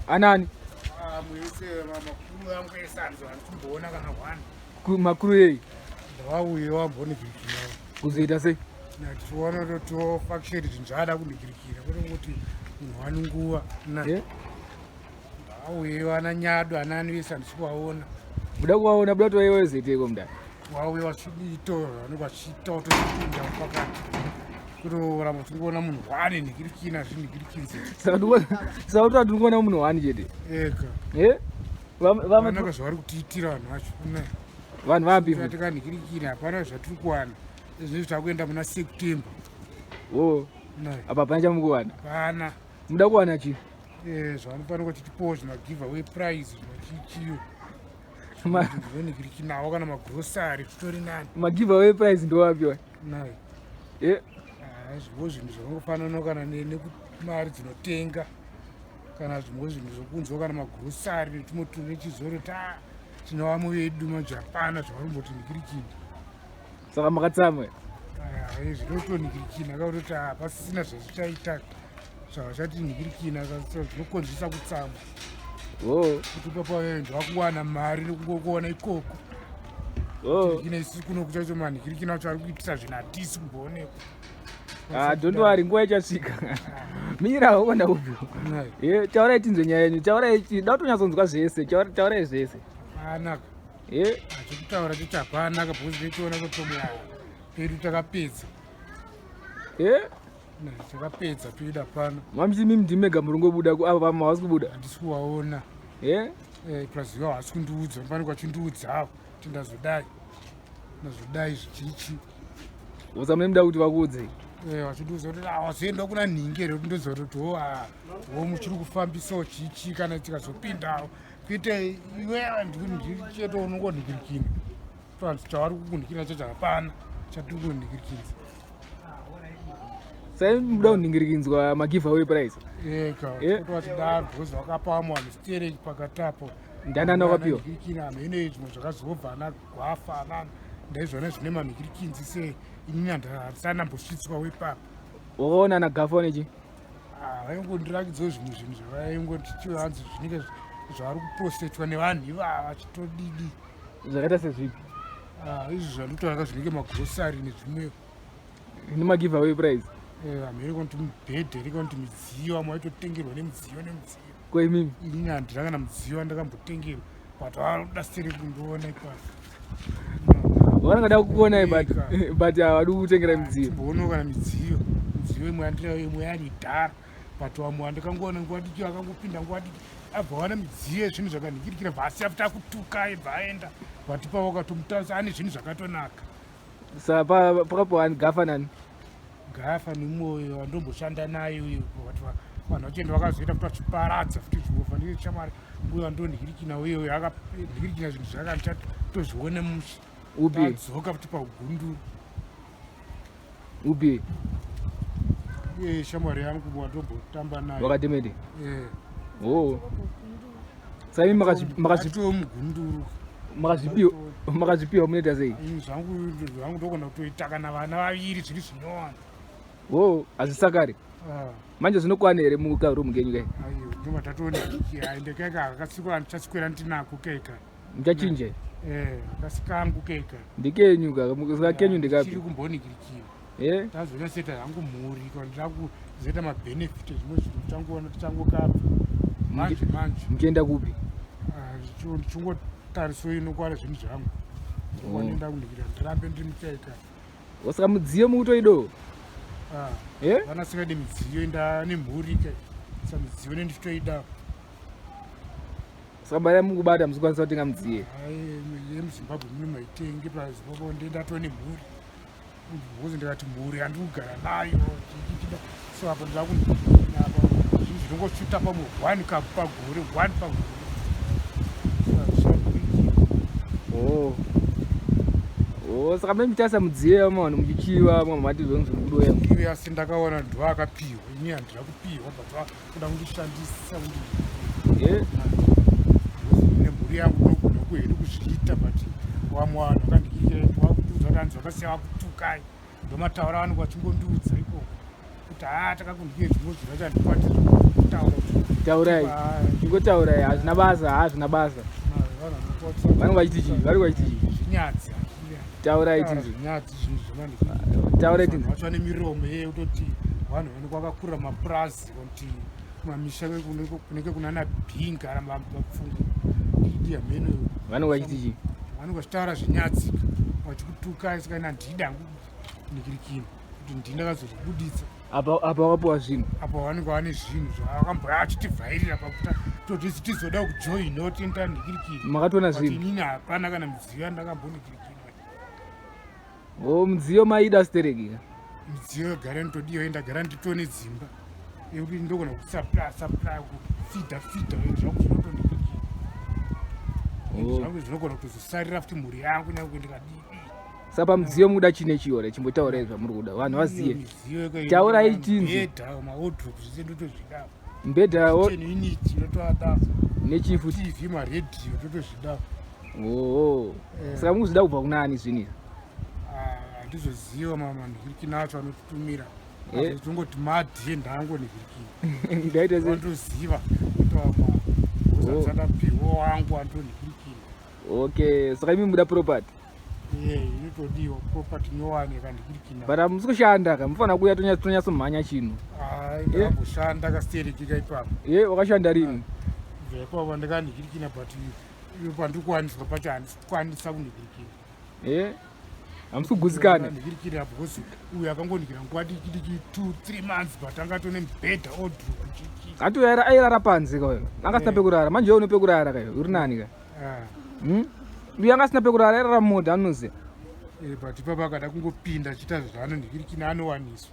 Anani? Makuru ei? Ndawauye wambonigirikira. Kuzoita sei? Tichiona kuti faction zvinhu zvaada kunigirikira kwete kuti munhu wani nguva. Eh? Ndawauye vana nyado anani vese handisi kuvaona. Buda kuvaona buda kuti vaiwe zeiteko mudai. Wauye vachiito vanenge vachiita kutopinda pakati. Kutoramba uchingoona munhu hwani nigirikina zvinigirikinzi. Saka saka kuti ndikuona munhu hwani chete. Eka. Eh? Vanaka zvavari kutiitira vanhu vacho. Vanhu vapi? Tikanigirikina hapana zvatiri kuwana. Izvi takuenda muna September. Oh. Apa hapana chamukuwana. Hapana. Muda kuwana chii? Eh, zvavanofanira kuti tipowo zvima give away prize zvimachichiyo. Zvinonigirikinawo kana magrosari titori nani. Ma give away prize ndowapiwa. Nayo. Eh. Ah, zvimwe zvinhu zvakangofanana kana nemari dzinotenga kana zvimwe zvinhu zvokunzwa kana magrosari netumwe tunhu nechizoro ta tine vamwe vedu manje hapana zvavanomboti nigirikini. Saka makatsamwa. Ah, zvinotonigirikina kakutoti hapasisina zvazvichaita. Zvavachati nigirikina zvinokonzeresa kutsamwa. Oh. Kuti papa vanhu vakuwana mari nekungokuona ikoko. Oh. Ine isu kuno kuchacho manhikirikina acho ari kuitisa zvinhu hatisi kumboonekwa. Ah, don't worry, nguva ichasvika. Mira uona upi. Eh, taurai tinzwe nyaya yenyu. Taurai da kutonyatsonzwa zvese. Taurai zvese. Hapana. Eh, achikutaura chete hapana because ndichiona kuti pedu takapedza. Eh? Takapedza pedu hapana. Mamsi mimi ndimi mega muri ngobuda ku ava vamwe havasi kubuda. Handisi kuvaona. Eh? Eh, plus ivo havasi kundiudza, pane kwachindiudzawo kuti ndazodai. Ndazodai zvichichi. Usamune muda kuti vakuudze. Eh, vachindiudza kuti ah, wazoenda kuna nhingi here kuti ndoziva kuti ho ah, ho muchiri kufambisawo chichi kana tikazopindawo. Kuite iwewe ndiri chete unongonhikirikina. Chavari kukunhikira chacho hapana chatiri kunhikirikinza. Sai muda kunhingirikinzwa ma give away prize. Eka, kuti vachidaro because vakapa vamwe vanhu stereki pakati apo. Ndanani wakapiwa? Manhikirikina hameno zvimwe zvakazobva ana gwafa ana ndaizviona zvine manhikirikinzi se inini handisana ndambosvitswa wepapa. Wakaona ana gafa nechi? Ah, vaingondirakidzawo zvimwe zvinhu zvavaingoti hanzi zvinenge zvavari kuprosetwa nevanhu ivava vachitodidi. Zvakaita sezvipi? Ah, izvi zvandikutaura zvinenge magrosari nezvimwewo. Nema give away prize. Eh, hameno kuti mubhedha here kana kuti midziyo vamwe vaitotengerwa nemidziyo nemidziyo. Ko imimi? Inini handina kana mudziyo wandakambotengerwa but vanoda sere kundiona ipapo. Vanongada kukuonai but but havadi kukutengera midziyo. Timboona kana midziyo. Midziyo imwe yandinayo imwe yanidhara but vamwe vandakangoona nguva diki vakangopinda nguva diki abva wana midziyo yezvinhu zvakanhikirikira bva asiya futi akutuka ibva aenda but ipapo wakatomutarisa ane zvinhu zvakatonaka. Saka pakapiwa gafa nani? Gafa nemwoyo wandomboshanda naye uyo but vanhu vachienda vakazoita kuti vachiparadza futi zvimovha ndishamwari uyo wandonhikirikina uyo uyo akanhikirikina zvinhu zvake andichatozvione mushe. Upi? Adzoka futi pagunduru. Upi? Iye shamwari yangu wandombotamba naye. Wakademede? Eh. Oh. Saka imi makazvipiwa mugunduru. Makazvipiwa makazvipiwa munoita sei? Zvangu zvangu ndogona kutoita kana vana vaviri zviri zvinyowani. Oh, hazvisakari. Ah. Manje zvinokwana here mukaroom kenyu kai? Ayo, ndoma tatoona aende keka akasikwa ndichaswera ndinako keka. Muchachinja? Eh, akasikangu keka. Ndikenyu ka, saka kenyu ndikapi? Chiri kumbonikirikira. Eh? Tazonyatsoita hangu mhuri kana ndakuzoita mabenefit zvimwe zvinhu tichangoona tichangokapa. Manje manje. Muchienda kupi? Ah, ndichingotariso inokwana zvinhu zvangu. Oh. Ndinoenda kunikira ndirambe ndiri muchaika. Saka mudziyo mukutoido? Ah. Eh? Vana singade midziyo inda nemhuri ke. Saka midziyo nendichitoida. Saka mari yamukubata musikwanisa kutenga midziyo. Hayi yemuZimbabwe muno maitengi paZimbabwe ndendatova nemhuri. Because ndikati mhuri handiri kugara nayo chichichida. So apo ndakunapa zvinhu zvinongosvita pamwe one cup pagore one pagore. Oh. Oh, saka mune muchitarisa mudziyo yamavanhu muchichiva mamwe mati zvonzi zviri kudoya. Iwe asi ndakaona ndo akapiwa ini handina kupiwa but vakuda kundishandisa kundi Eh? nemhuri yangu ndogona kuhedu kuzviita but vamwe vanhu vakandiikira vakutuudza kuti hanzi vakasiya vakutukai ndomataura vanenge vachingondiudza ikoko kuti haa takakundike zvimwe zvinhu zvacho handikwati. Taurai, ingotaurai, hazvina basa, hazvina basa. Vanenge vachiti chii? Vari vachiti chii? Zvinyadzi. Taurai tinzwe. Zvinyadzi zvinhu zvevanhu. Taurai tinzwe. Vacho vane miromo yekutoti vanhu vanenge vakakurira mapurazi kuti kumamisha kunenge kunana bhinga kana mapfungu idi hameno. Vanenge vachiti chii? Vanenge vachitaura zvinyadzi vachikutuka saka handidi hangu nikirikini kuti ndini ndakazozvibuditsa. Apa apa wakapiwa zvinhu. Apa vanenge vane zvinhu zvavakambouya achitivhairira pakuta toti tizoda kujoina tienda nikirikini. Makatoona zvinhu. Inini hapana kana midziyo yandakambonekirikini. O midziyo maida stereki. Midziyo yogara ndotodiwa ndagara nditone dzimba. Yekuti ndogona kusupply supply kufidha fidha zvangu zvinotondikirikini. Zvangu zvinogona kutozosarira futi mhuri yangu nyange ndikadii. Saka pamudziyo mukuda chine chiore chimbotaurai zvamuri kuda vanhu vaziye. Taurai tinzwe. Mbhedha, mawardrobe zvese ndotozvida. Mbhedha kitchen unit ndotoada. Nechifu TV maredhiyo totozvida. Oh. Saka mukuzvida kubva kuna ani zvinhu izvi? Handizoziva manhirikini acho anotitumira. Tongoti madhi ndangonhirikini. Ndaita se ndoziva kuti wama wangu andonhirikini. Okay, saka imi muda property. Eh, inotodiwa property nyowani yakanhirikina. But hamusi kushanda ka, mufanira kuuya tonyatsomhanya chinhu. Hayi, ndakamboshanda kasiterekeka ipapo. Ye, wakashanda rini? Kubva ipapo ndakanhirikina but pandiri kuwaniswa pacho handisi kukwanisa kunhirikina. Eh? Hamusi kugutsikana? Ndirikira because uyu akangonikira nguva diki diki 2 3 months but anga atone mubhedha odrop chiki. Ati uyu airara panze ka uyu. Anga asina pekurara. Manje iwe une pekurara ka iwe. Uri nani ka? Uyu anga asina pekurara airara mumota anoziva. But ipapa akada kungopinda achiita zvaanonhikirikina anowaniswa.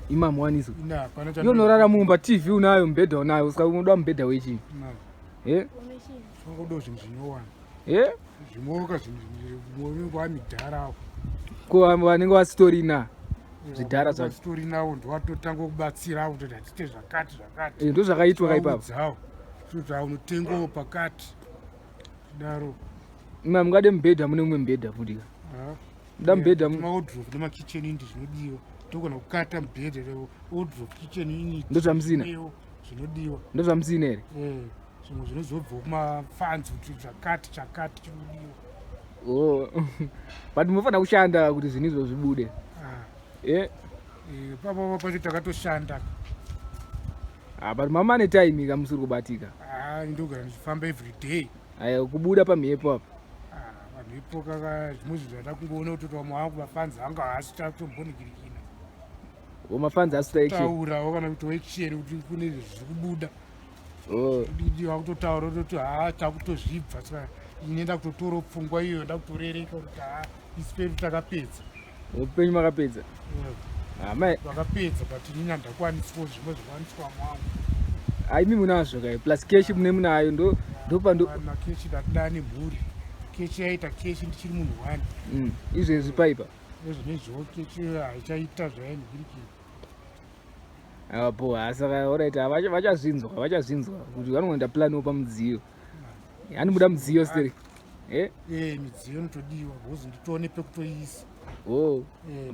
Ima muwaniswa. Ina hapana Iwe unorara mumba TV unayo mubhedha unayo saka unoda mubhedha wechii? Eh? Unoda zvinhu zvinyowani. Eh? Zvimoka zvinhu vamidhara. Ko vanenge vasitorina zvidhara zvacho. Vasitorinawo ndovatotanga kubatsira kuti hatite zvakati zvakati. Eh, ndozvakaitwa ka ipapo. Kuti unotengawo pakati. Daro. Ima mungade mubhedha mune mumwe mubhedha futi ka. Muda mubhedha mu wardrobe nemakitchen unit zvinodiwa. Togona kukata mubhedha wardrobe kitchen unit. Ndozvamusina. Zvinodiwa. Ndozvamusina here? Eh. Zvimwe zvinozobva kumafanzi kuti zvakati chakati chinodiwa. Oh. But munofanira kushanda kuti zvinhu izvo zvibude. Eh. Eh, papo pacho takatoshanda. Ah, but mama ane time ka musiri kubatika. Ah, ndogara ndichifamba every day. Ayo kubuda pamhepo apa. Ah, pamhepo kaka zvimwe zvinhu zvada kungoona kuti vamwe vangu mafanzi anga haasi tatombonikirikina. O mafanzi asi taiki. Taurawo kana kuti wekisheri kuti kune zviri kubuda. Oh. Didi wakutotaura kuti ha takutozvibva saka ini ndakutotora pfungwa iyoyo ndakutorereka kuti ha isu pedu takapedza. Upenyu makapedza. Ah, mai vakapedza but ini handakwaniswa zvimwe zvakwaniswa mwangu. Ai mimi munazvo kai plus cash mune munayo ndo ndopa ndo na cash ndatida nemhuri. Cash yaita cash ndichiri munhu wani. Izvezvi paipa. Izvezvi cash haichaita zvayainhirikira. Apo saka alright vachazvinzwa vachazvinzwa kuti vanoenda plan pamudziyo. Anobuda mudziyo steri. Eh? Eh, midziyo inotodiwa because nditone pekutoisa. Oh.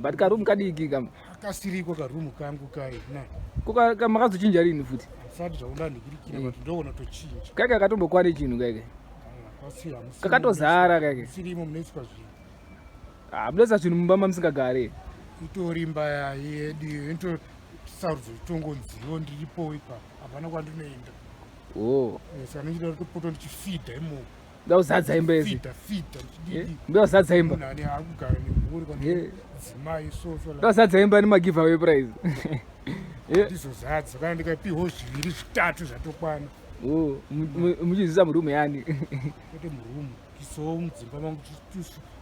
But karoom kadiki kam. Akasiriko karoom kangu kai na. Ko makazochinja rini futi? Asati zvaunda ndikirikira but ndoona tochinja. Kaka katombokwane chinhu kaka. Kakatozara kaka. Sirimo munoiswa zvinhu. Ah, munoisa zvinhu mumba mamusingagare. Itori imba yedu into sarudzo itongonziwo ndiripo ipapo. Hapana kwandinoenda. Oh. Saka ndinoda kutopota ndichifidha imomo. Ndakuzadza imba yese. Fidha fidha ndichididi. Ndakuzadza imba. Munhu ane akugara nemhuri kana dzimai so so. Ndakuzadza imba nema give away prize. Ndizozadza kana ndikapiwa zviviri zvitatu zvatokwana. Oh, muchizisa murume yani. Kwete murume. Kisowo mudzimba mangu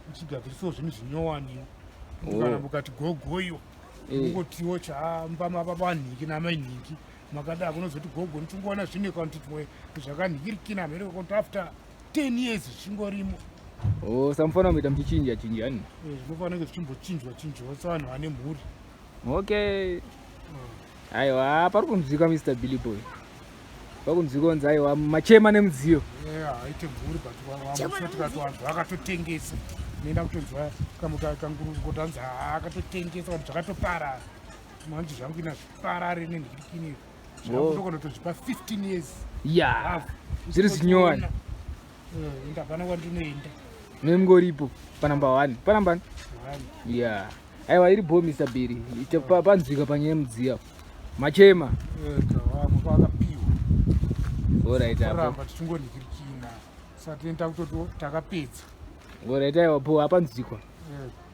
ndichigadzirisawo zvinhu zvinyowaniwo. Kana mukati gogoiwa. Kungotiwo chamba mababanhingi namainhingi. Makadaro kunozoti gogo ndichingoona zvine kana kuti zvakanhingirikina mhere kuti after 10 years zvichingorimo. Oh, samufana muita muchichinja chinja ani? Zvinofanira kunge zvichimbochinjwa chinjwa sevanhu vane mhuri. Okay. Aiwa, pari kunzwika Mr. Billy Boy. Pari kunzwika kunzi aiwa machema nemudziyo. Yeah, aite mhuri but vamusoti kati vanhu vakatotengesa. Nenda kutonzwa kamuka kanguru kuti hanzi akatotengesa vanhu zvakatoparara. Manje zvangu ina zviparare nenhirikini. Zvakutogona kutozvipa 15 years. Ya, zviri zvinyowani. Eh, inda hapana kwandinoenda. Memungoripo panumber 1. Panumber 1. Ya. Aiwa iri bho Mr. Biri. Panzwika panyaya yemudziya. Machema. Eh, vamwe kwakapiwa. Alright apo. Ramba tichingonhikirikina. Sati takutoti takapedza. Alright aiwa bho apanzwikwa. Eh.